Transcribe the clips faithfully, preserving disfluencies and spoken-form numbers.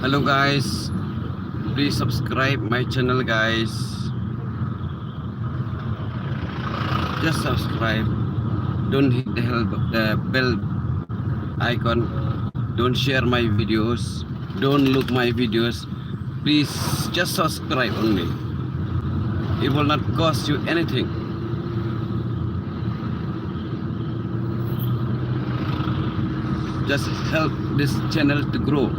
Hello guys, please subscribe my channel guys. Just subscribe. Don't hit the, hell, the bell icon. Don't share my videos. Don't look my videos. Please just subscribe only. It will not cost you anything. Just help this channel to grow.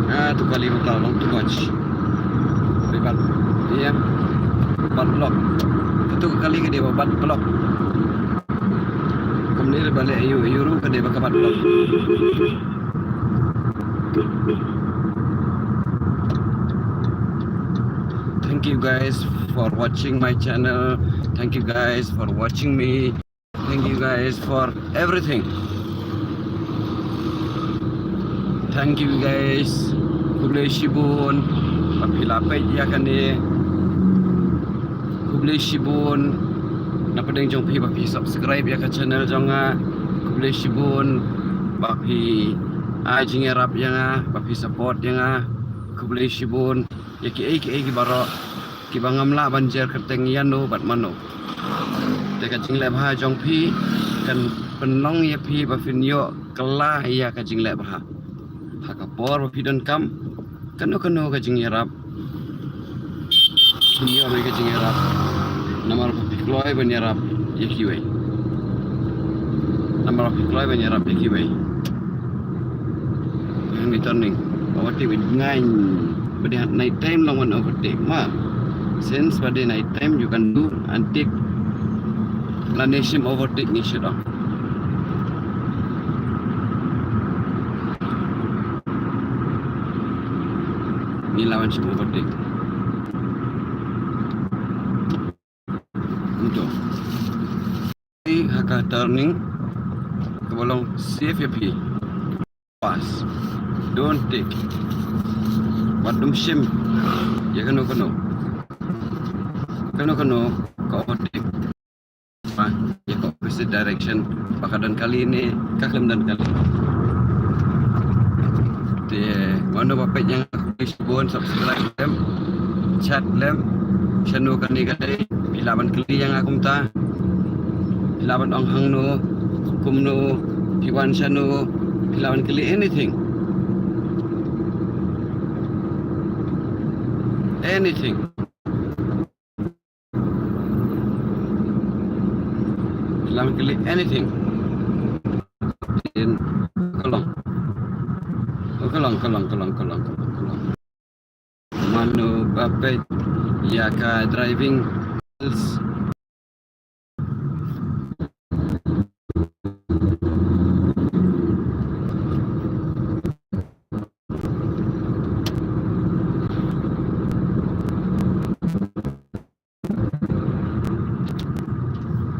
Ah, tu kali mata long too much. Debat, iya, bad block. Katu kali ka dei ba bad block. Kumne ba leh ayu ayu ruh ka dei ba ka bad block. Thank you guys for watching my channel. Thank you guys for watching me. Thank you guys for everything. Thank you guys. Khublei shibun ba phi la peit ïa kane. Khublei shibun na pdeng jong phi ba phi subscribe ïa ka channel jong nga. Khublei shibun ba phi ai jingïarap ïa nga, ba phi support ïa nga. Khublei shibun ïa kiei kiei ki baroh kiba ngam lah ban jer kyrteng ïano bad mano. Te ka jingleh bha jong phi kan pynlong ïa phi ba phin ïoh kylla ïa ka jingleh bha. Ha ka por ba phi donkam kano kano ka jingïarap, phin ïoh ruh ka jingïarap namar ba phi kloi ban ïarap ïa kiwei. Namar ba phi kloi ban ïarap ïa kiwei. Hangne turning, overtake bad ngain. Ba dei night time long wan overtake ma. Since ba dei night time you can do and take. Lane shim overtake ngi shu dong. Ngi la wan shim overtake. Nto. Ha ka turning kaba long safe ïa phi. Pass. Don't take. Wat dum shim ïa kano kano. Kano kano ka overtake. Ba ïa ka opposite direction ba ka don kali ne ka khlem don kali. Te mano ba peit ïa nga, khublei shibun, subscribe lem, chat lem, shano kane kane, phi lah ban kylli ïa nga kumta. Phi lah ban ong hangno, kumno, phi wan shano, phi lah ban kylli anything. Anything. Phi lah ban kylli anything. In, ka long. Ka long, ka long, ka long, ka long, ka long, ka long. Mano ba peit ïa ka driving skills.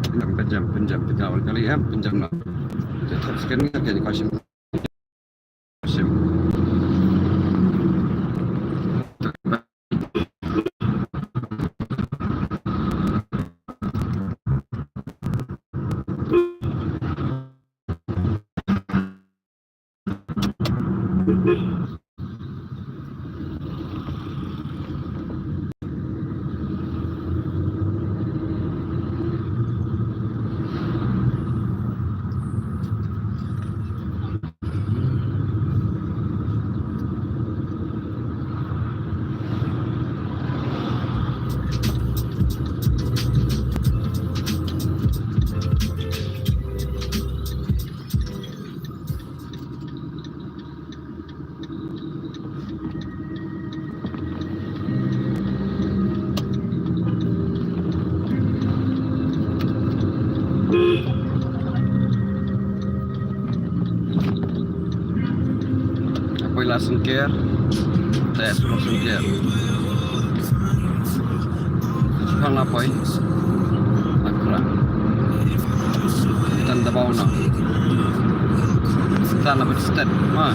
Pinjam, pinjam, pinjam, pinjam, kali, eh, pinjam na. Tetap scan ni, kan, question. Apoy la sengker. Te suruh sengker. Khang la poi. Akra. Tan da bau na. Tan la bet stet. Ma.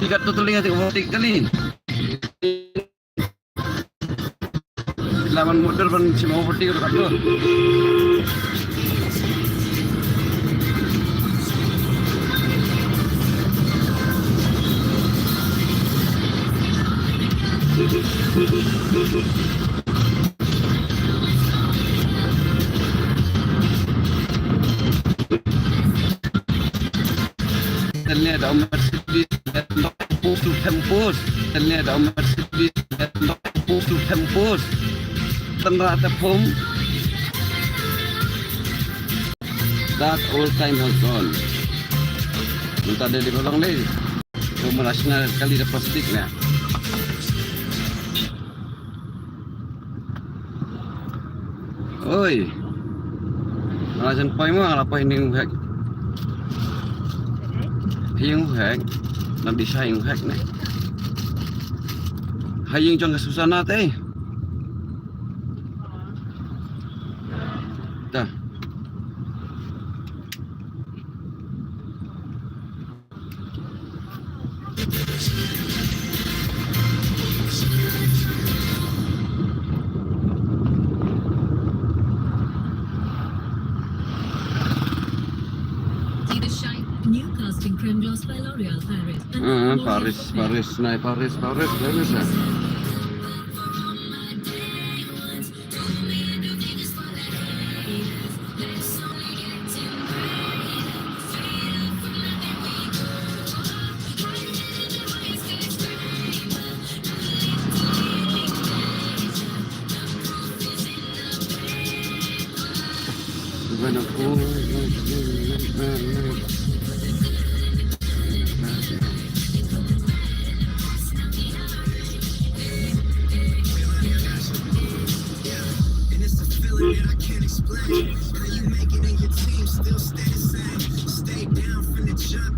Tiga tu telinga, tiga tiga kali. Lawan motor ban sima overtake kat tu. Tanya da Mercedes, Tempus, Tempus. Tanya da Mercedes, Tempus, Tempus. Tanya da Pum. That old time has gone. Mynta dei ba long lei. Kumba la shna kali da plastik ne. Oi. Nga la jan poi mo, nga la poi hynnin u hek. Ha ïing u hek. Nang dei sha ïing u hek ne. Ha ïing jong ka Susana te. Ta. New casting creme gloss by L'Oréal Paris. Ah, Paris, Paris, nai Paris, Paris, Paris, ah.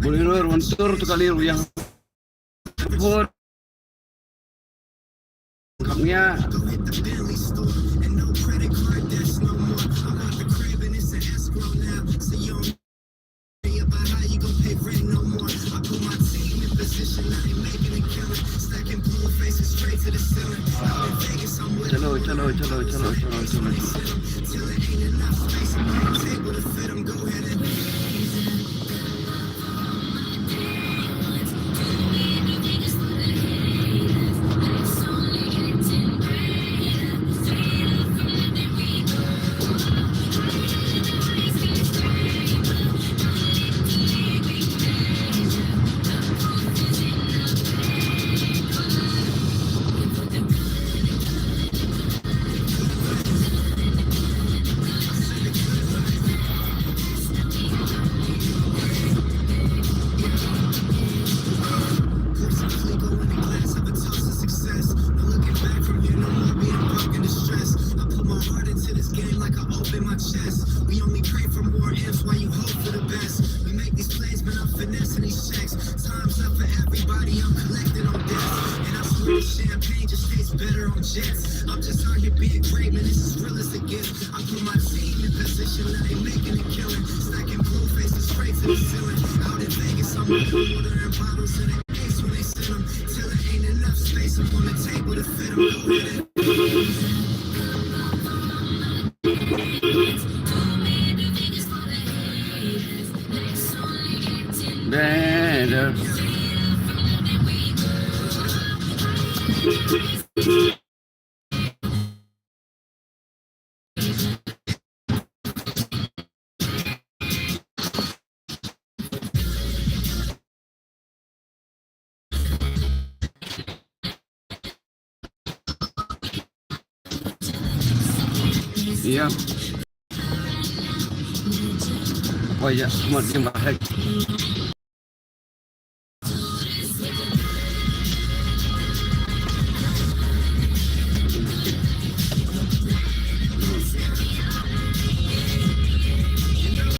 Bolero, one tour to kali ruyang. Bor. Kap ngia. Chalo, chalo, chalo, chalo, chalo, chalo. Champagne just tastes better on jets. I'm just out here being great, man. This is real as it gets. I put my team in position, now they making a killing. Stacking blue faces straight to the ceiling. Out in Vegas, I'm ordering bottles of the ace when they send 'em. Till there ain't enough space up on the table to fit 'em. Go ahead and Iya. Oh iya, cuma dia bahaya.